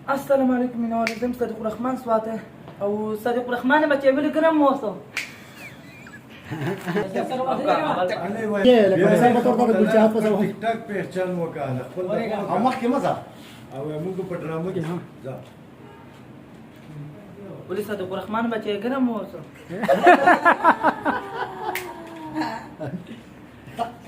السلام علیکم مینوالو، زه یم صدیق الرحمن سواته او صدیق الرحمن بچی ولې ګرم موسم. لکه مثال په تور د ګلچاهت په ټیک ټاک پہچان وکاله خپل او مخکې مزه او موږ په ډرامه کې ځه. ولې صدیق الرحمن بچی ګرم موسم.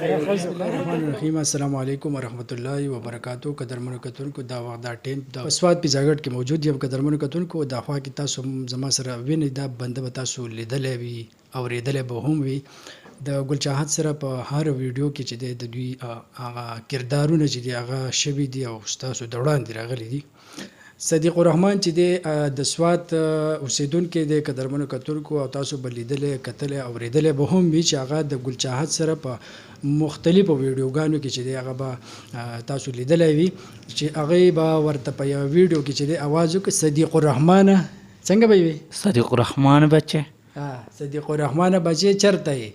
الرحمن الرحیم. السلام علیکم ورحمت الله وبرکاتو. قدرمنو کتونکو، دا وخت دا ټیم د سوات پیزاګټ کې موجود یم. قدرمنو کتونکو، دا خوا کې تاسو زما سره وینئ، دا بنده به تاسو لیدلی وي، اورېدلی به هم وي. د ګلچاهت سره په هر ویډیو کې چې دی د دوی هغه کردارونه چې دي هغه شوي دي او ستاسو د وړاندې راغلي دي. صدیق الرحمن چې دی د سوات اوسېدونکی دی قدرمنو کتونکو، او تاسو به لیدلی، کتلی، اورېدلی به هم وي چې هغه د ګلچاهت سره په مختلفو ویډیوګانو کې چې دی هغه به تاسو لیدلی وي چې هغې به ورته په یوه ویډیو کې چې دی اواز وکړي، صدیق الرحمنه څنګه به وي؟ صدیق الرحمن بچی. صدیق الرحمن بچی چرته یې؟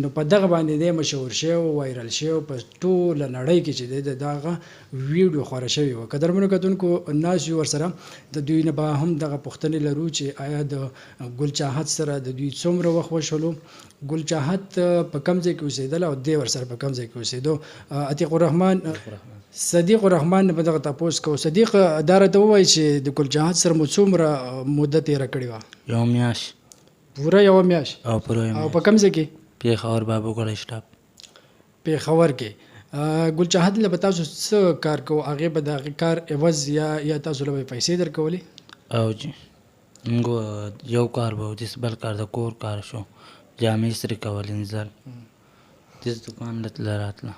نو په دغه باندې دی مشهور شوی او وایرل شوی په ټوله نړۍ کې چې دی د دغه ویډیو خوره شوې وه. قدرمنو کتونکو، ناست یو ورسره، د دوی نه به هم دغه پوښتنې لرو چې آیا د ګل چاهت سره د دوی څومره وخت وشولو، ګل چاهت په کوم ځای کې اوسېدل او دی ورسره په کوم ځای کې اوسېدو. عتیق الرحمن، صدیق الرحمن نه به دغه تپوس کوو. صدیق، دا راته ووایي چې د ګل چاهت سره مو څومره موده تېره کړې وه؟ یو میاشت. پوره یوه میاشت؟ او پوره یو او په کوم ځای کې؟ پېښور، بابو ګړی سټاپ. پېښور کې ګل چاهت له به تاسو څه کار کوو؟ هغې به د هغې کار عوض یا تاسو له به پیسې درکولې؟ او جی، موږ یو کار به دس بل کار د کور کار شو، جامې استري کول، انځل دس، دکان له تله راتله،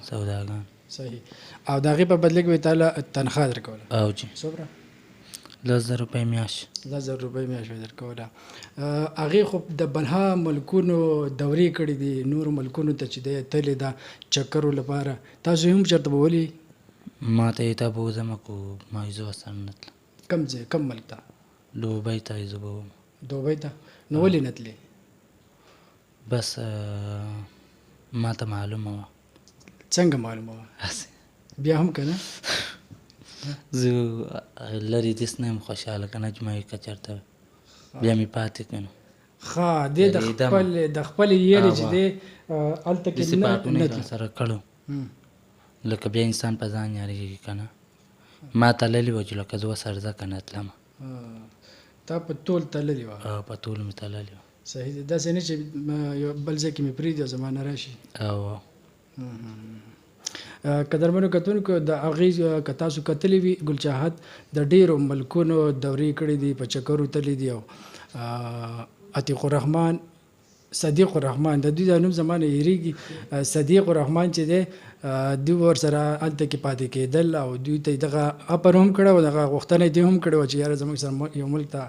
سوداګان. صحیح، او د هغې په بدله کې به یې تاله تنخوا درکوله؟ او جی. څومره؟ 10,000 روپۍ میاشت. 10,000 روپۍ میاشت به یې درکوله. هغې خو د بلها ملکونو دورې کړې دي، نورو ملکونو ته چې دی تللې ده چکرو لپاره، تاسو یې هم چېرته بولي؟ ما ته یې تا بوځمه کو ما یې زه ورسره نه تلم. کوم ځای، کوم ملک ته؟ دوبۍ ته یې زه به وم. دوبۍ ته نو ولې نه تلې؟ بس ما ته معلومه وه. څنګه معلومه وه؟ هسې. بیا هم که نه؟ زه لرې دېس نه یم خوشحاله که نه چې ما یې که چېرته بیا مې پاتې که نو. ښه، دی د خپل د خپلې یرې چې دی هلته کې داسې نه پارټونه نه یې راسره کړو لکه بیا انسان په ځان یارېږي که نه. ما تللې وه چې لکه زه ورسره ځکه نه تلمه. تا په تول تللې وه؟ او په تول مې تللې وه. صحیح دی، داسې نه چې یو بل ځای کې مې پرېږدي او زما نه راشي. او قدرمنو کتونکو، د هغې که تاسو کتلې وي، ګلچاهت د ډېرو ملکونو دورې کړې دي، په چکرو تللي دي. او عتیق الرحمن، صدیق الرحمن، د دوی دا نوم زما نه هېرېږي، صدیق الرحمن چې دی دوی ورسره هلته کې پاتې کېدل او دوی ته یې دغه اپر هم کړی او دغه غوښتنه یې دوی هم کړې وه چې یاره زموږ سره یو ملک ته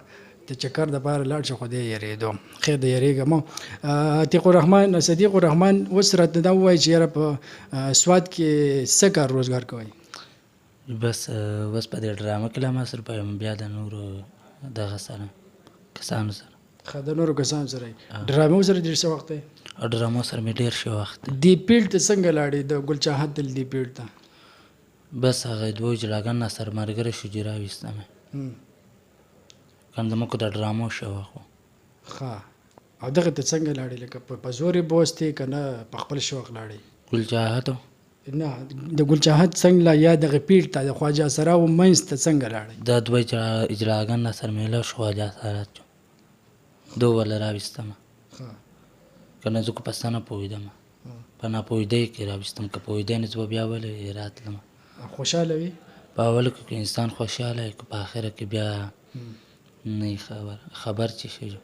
د چکر دپاره لاړ شه، خو دی یېرېدو. خیر دی، یېرېږه مه. عتیق الرحمن، صدیق الرحمن، اوس راته دا ووایي چې یاره په سوات کې څه کار روزګار کوئ؟ بس اوس په دې ډرامه کې لا مصروفه یم، بیا د نورو دغه سره کسانو سره. ښه، د نورو کسانو سره یې. ډرامو سره ډېر څه وخت دی؟ او ډرامو سره مې ډېر ښه وخت دی. دې پیړ ته څنګه لاړې، د ګلچاهت دل دې پیړ ته؟ بس هغه دوه جړاګان را سره ملګری شو چې راویستم یې. که زموږ د ډرامو شوق و. ښه، او دغه ته څنګه لاړې؟ لکه په زور یې بوستې که نه په خپل شوق لاړې؟ ګلچاهت؟ نه، د ګلچاهت څنګه لا یا دغه پیړ ته د خواجه سراو منځ ته څنګه لاړې؟ دا دوه اجراګان را سره میلاو شو، خواجه سرا شو، دوه وله راویستمه. که نه زه خو په څه نه پوهېدم، په ناپوهېدۍ کې راویستم، که پوهېدی نو زه به بیا ولې راتلم؟ خوشحاله وي؟ په اول کې که انسان خوشحاله وي، که په اخره کې بیا نه خبر خبر چې شي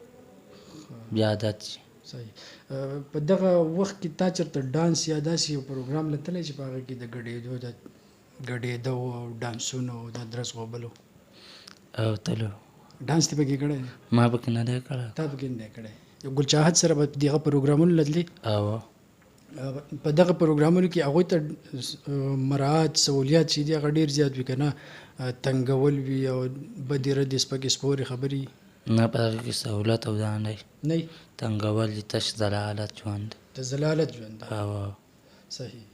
بیا عادت شي. صحیح. په دغه وخت کې تا چېرته ډانس یا داسې یو پروګرام له تللی چې په هغه کې د ګډېدو د ګډېدو او ډانسونو او د درس غوبلو؟ او تلو. ډانس دې پکې کړی دی؟ ما پکې نه دی کړی. تا پکې نه دی کړی. ګلچاهت سره به دغه پروګرامونو له تلې؟ او په دغه پروګرامونو کې هغوی ته مراعات سهولیات چې دي هغه ډېر زیات وي که نه تنګول وي او بدې ردې سپکې سپورې خبرې؟ نه، په هغې کې سهولت او دا نه نه، تنګول دي، تش ذلالت ژوند دی. د ذلالت ژوند دی. او صحیح.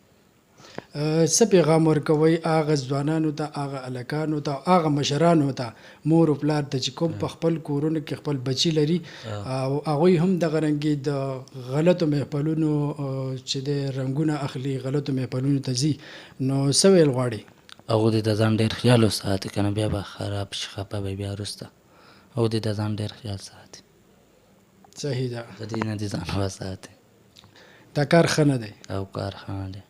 څه پیغام ورکوئ هغه ځوانانو ته، هغه هلکانو ته، هغه مشرانو ته، مور او پلار ته چې کوم په خپل کورونو کې خپل بچي لري او هغوی هم دغه رنګې د غلطو محفلونو چې د رنګونه اخلي، غلطو محفلونو ته ځي، نو څه ویل غواړي؟ هغو دې د ځان ډېر خیال وساتي، که نه بیا به خراب شي، خفه به بیا وروسته. هغو دې د ځان ډېر خیال ساتي. صحیح ده. د دې نه دې ځان وساتي. دا کار ښه نه دی. او کار ښه نه دی.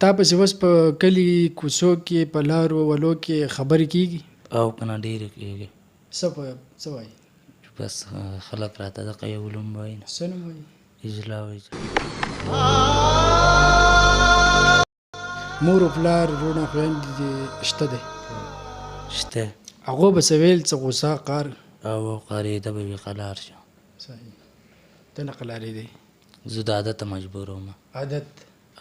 تا پسې اوس په کلي کوڅو کې په لارو ولو کې خبرې کېږي؟ او که نه ډېرې کېږي. څه وایي؟ چې بس خلک راته دغه یو نوم وایي. څه نوم وایي؟ اجلا وایي. مور او پلار، وروڼه، خویندې دې شته دی؟ شته. هغو به څه ویل؟ څه غوسه قار؟ او قارېده به وي، قلار شه. صحیح. ته نه قلارېدې؟ زه د عادته مجبور وم. عادت؟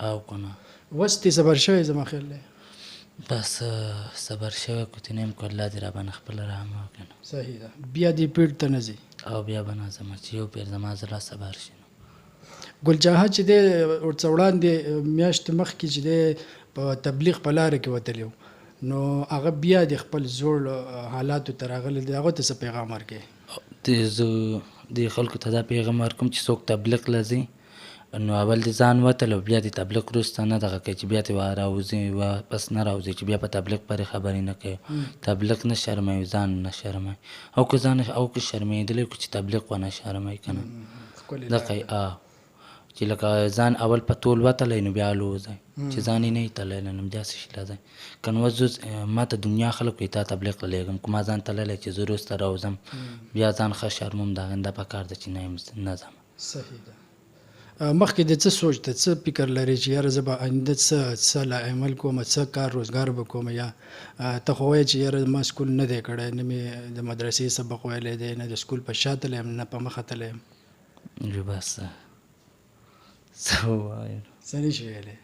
او که نه. اوس دې صبر شوی زما خیال دی. بس صبر شوی کو ته نه یم، که الله دې راباندې خپله رحم وکړي نو. صحیح ده. بیا دې پیړ ته نه ځې؟ او بیا به نه ځم، چې یو پیر زما زړه صبر شي نو. ګلچاهه چې دی ورڅه وړاندې میاشتې مخکې چې دی په تبلیغ په لاره کې وتلی و، نو هغه بیا د خپل زوړ حالاتو ته راغلی دی، هغه ته څه پیغام ورکوې؟ زه دې خلکو ته دا پیغام ورکوم چې څوک تبلیغ له ځي نو اول دې ځان وتل او بیا دې تبلیغ وروسته نه دغه کوي چې بیا ترې راوځي واپس نه راوځي، چې بیا په تبلیغ پورې خبرې نه کوي. تبلیغ نه شرموي، ځان نه شرموي. او که ځان او که شرمېدلی که چې تبلیغ ونه شرموي که نه دغه چې لکه ځان اول په تول وتلی نو بیا الوځي، چې ځان یې نه وي تللی نو بیا څه شي له ځای که نو اوس زه ما ته دنیا خلک وایي تا تبلیغ ته لېږم، که ما ځان تللی چې زه وروسته راوځم بیا ځان ښه شرموم، د هغې نه دا پکار ده چې نه یم نه ځم. صحیح ده. مخکې د څه سوچ ته څه فکر لرې چې یاره زه به آینده څه لا عمل کوم، څه کار روزګار به کوم؟ یا ته خو وایې چې یاره ما سکول نه دی کړی، نه مې د مدرسې سبق ویلی دی، نه د سکول په شا تللی یم، نه په مخه تللی یم. بس څه ووایم؟ څه نه شي ویلی.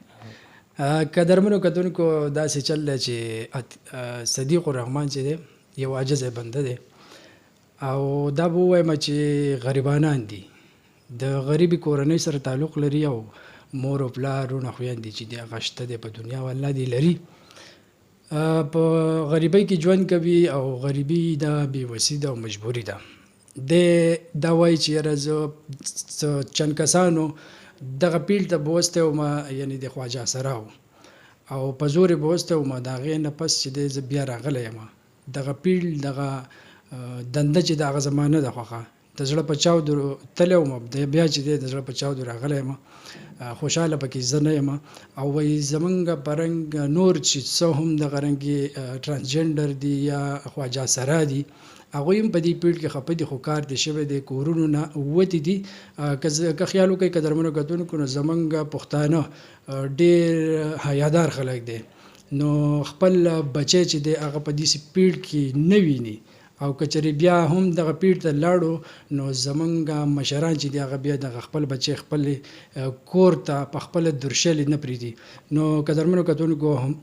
قدرمنو کتونکو داسې چل دی چې صدیق الرحمن چې دی یو عاجز بنده دی، او دا به ووایم چې غریبانان دي، د غریبې کورنۍ سره تعلق لري، او مور او پلار وروڼه خویندې چې دي هغه شته دی په دنیا او الله دې لري، په غریبۍ کې ژوند کوي، او غریبي دا بې وسي ده او مجبوري ده. دی دا وایي چې یاره زه چند کسانو دغه پیل ته بوستی وم، یعنې د خواجه سرا و، او په زور یې بوستی وم، د هغې نه پس چې دی زه بیا راغلی یم، دغه پیل دغه دنده چې ده هغه زما نه ده خوښه، د زړه په چاودو تللی وم، بیا چې دی د زړه په چاودو راغلی یم، خوشحاله پکې زه نه یم. او وایي زمونږ په رنګ نور چې څه هم دغه رنګې ترانسجنډر دي یا خواجه سرا دي، هغوی هم په دې پیړ کې خفه دي، خو کار دې شوی دی، کورونو نه وتي دي. که خیال وکړئ قدرمنو کتونکو، نو زمونږ پښتانه ډېر حیادار خلک دي، نو خپل بچی چې دی هغه په داسې پیړ کې نه ویني، او که چېرې بیا هم دغه پیړ ته لاړو نو زمونږ مشران چې دي هغه بیا دغه خپل بچی خپل کور ته په خپله درشلې نه پرېږدي. نو قدرمنو کتونکو هم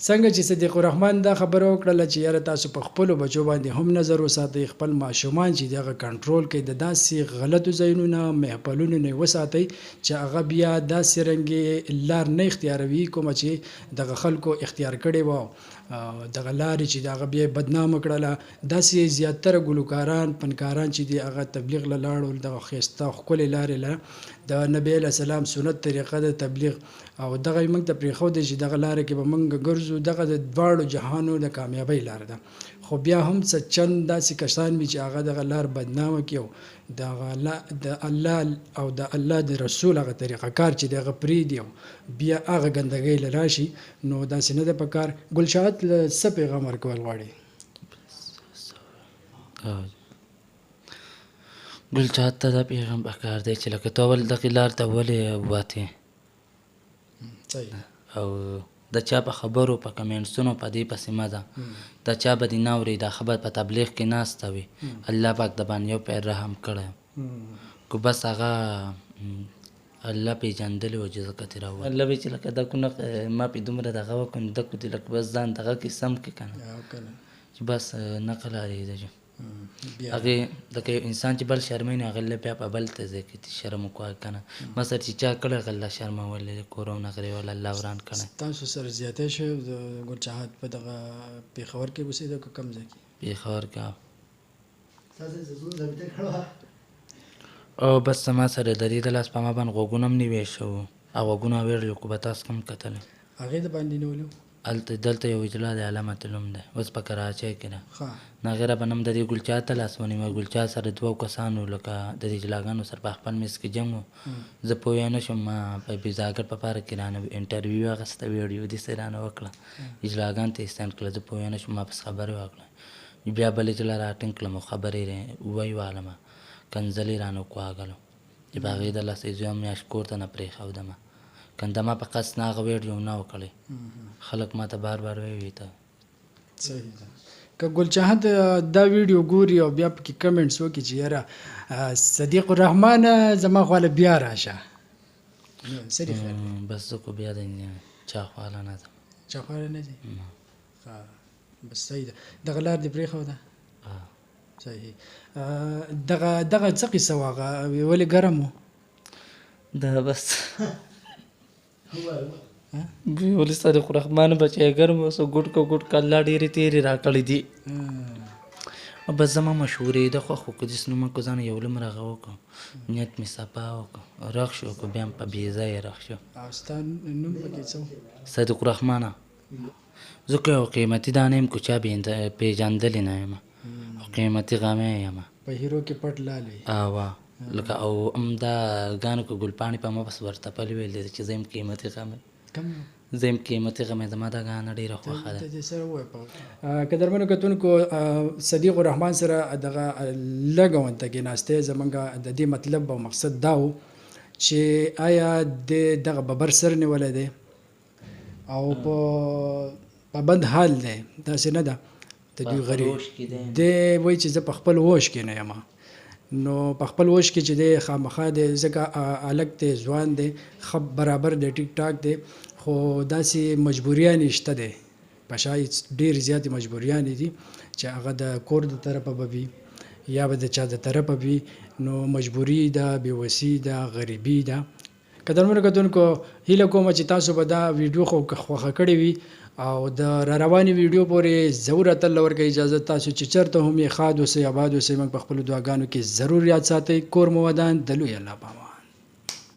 څنګه چې صدیق الرحمن دا خبره وکړله چې یاره تاسو په خپلو بچو باندې هم نظر وساتئ، خپل ماشومان چې دي هغه کنټرول کړئ، د داسې غلطو ځایونو نه محفلونو نه یې وساتئ چې هغه بیا داسې رنګې لار نه اختیاروي کومه چې دغه خلکو اختیار کړې وه، دغه لارې چې د هغه بیا یې بدنامه کړله. داسې زیاتره ګلوکاران فنکاران چې دي هغه تبلیغ له لاړل، دغه ښایسته ښکلې لارې له د نبي علیه السلام سنت طریقه د تبلیغ، او دغه یې موږ ته پرېښودی چې دغه لاره کې به موږ ګرځو، دغه د دواړو جهانو د کامیابۍ لاره ده. خو بیا هم څه چند داسې کسان وي چې هغه دغه لار بدنامه کړي او دغه د الله او د الله د رسول هغه طریقه کار چې دی هغه پرېږدي او بیا هغه ګندګۍ له راشي، نو داسې نه ده په کار. ګلشاهت له څه پیغام ورکول غواړي؟ ګلشاهت ته دا پیغام پکار دی چې لکه ته اول دغې لار ته ولې وتې، او د چا په خبرو په کمنټسونو په دې پسې مه ځه، د چا به دې نه اورې، دا خبر په تبلیغ کې ناسته وي، الله پاک د باندې یو پیر رحم کړی، که بس هغه الله پېژندلی و چې ځکه ترې راووت. الله به چې لکه دا کونه ما پې دومره دغه وکړو، نو دکو دې لکه بس ځان دغه کې سم کړي که نه، چې بس نه قلارېده. هغې لکه یو انسان چې بل شرموي نو هغه له بیا په بل ته ځای کې شرم وکړه که نه ما سره چې چا کړی هغه الله شرمولی دی، کورونه غریول الله وران کړی. تاسو سره زیاتی شوی د ګل چاهت په دغه پېښور کې اوسېده که کوم ځای کې؟ پېښور کې. او بس زما سره د دې د لاس په ما باندې غوږونه هم نیوی شوو او غوږونه ویړل خو به تاسو کوم کتلی. هغې د باندې نیولي وو؟ هلته دلته یو اجلا دی علامه لوم دی اوس په کراچۍ کې ده. نو هغې راباندې هم د دې ګلچا ته لاس ونیوه، ګلچا سره دوو کسانو لکه د دې اجلاګانو سره په خپل منځ کې جنګ و، زه پوه نه شوم. ما په بیزاګر په پاره کې رانه انټرویو اخیسته، ویډیو داسې رانه وکړه، اجلاګان ته یې سینډ کړه، زه پوه نه شوم. ما پسې خبرې وکړه، بیا بل اجلا راټینګ کړم او خبرې یې ویوالمه، کنځلې رانه وکواږلو چې په هغې د لاسه یې زه یوه میاشت کور ته نه پرېښودمه. کنده ما په قصد نه هغه ویډیو نه وکړې، خلک ما ته بار بار وایي ته. صحیح ده. که ګل چاهت دا ویډیو ګوري او بیا پکې کمنټس وکړي چې یاره صدیق الرحمن زما خواله بیا راشه، نو څه دې خیال دی؟ بس زه خو بیا د چا خواله نه ځم. چا خواله نه ځې؟ ښه بس صحیح ده. دغه لار دې پرېښوده؟ صحیح. دغه دغه څه قصه وه؟ هغه ولې ګرم و؟ دا بس ولې صدیق الرحمن بچی ګرم اوسه، ګوټ که ګوټ که الله ډېرې تېرې راکړې دي. بس زما مشورې ده خوښ وکړه، داسې نو ما که ځان یو لومړی هغه وکړو، نیت مې صفا وکړو، رخ شو که بیا هم په بې ځایه رخ شو. او ستا نوم پکې څه و؟ صدیق الرحمنه. زه که یو قیمتي دانه یم که چا پېژندلې نه یم، او قیمتي غمی یم. په هیرو کې پټ لال وي. اوا لکه او همدا ګانو که ګلپاڼې په ما پسې ورتپلې ویل دي چې زه یم قیمتي غمی، زه یم قیمتي غمی. زما دا ګانه ډېره خوښه ده. ته دې سره ووایه. په قدرمنو کتونکو صدیق الرحمن سره دغه لږه غونته کېناستی زمونږ د دې مطلب او مقصد دا و چې آیا د دغه ببر سر نیولی دی او په پابند حال دی، داسې نه ده د دوی غریب دی وایي چې زه په خپل هوش کې نه یم. نو په خپل هوش کې چې دی خامخا دی، ځکه هلک دی، ځوان دی، ښه برابر دی، ټیک ټاک دی، خو داسې مجبوریانې شته دی، په شا یې ډېرې زیاتې مجبوریانې دي چې هغه د کور د طرفه به وي یا به د چا د طرفه وي، نو مجبوري ده، بېوسي ده، غریبي ده. قدرمنو کتونکو هیله کوم چې تاسو به دا ویډیو خو خوښه کړې وي او د را روانې ویډیو پورې ضرور اتل له ورکړئ اجازه. تاسو چې چېرته هم یې ښاد اوسئ، آباد اوسئ، موږ په خپلو دعاګانو کې ضرور یاد ساتئ. کور مو ودان، د لوی الله په امان.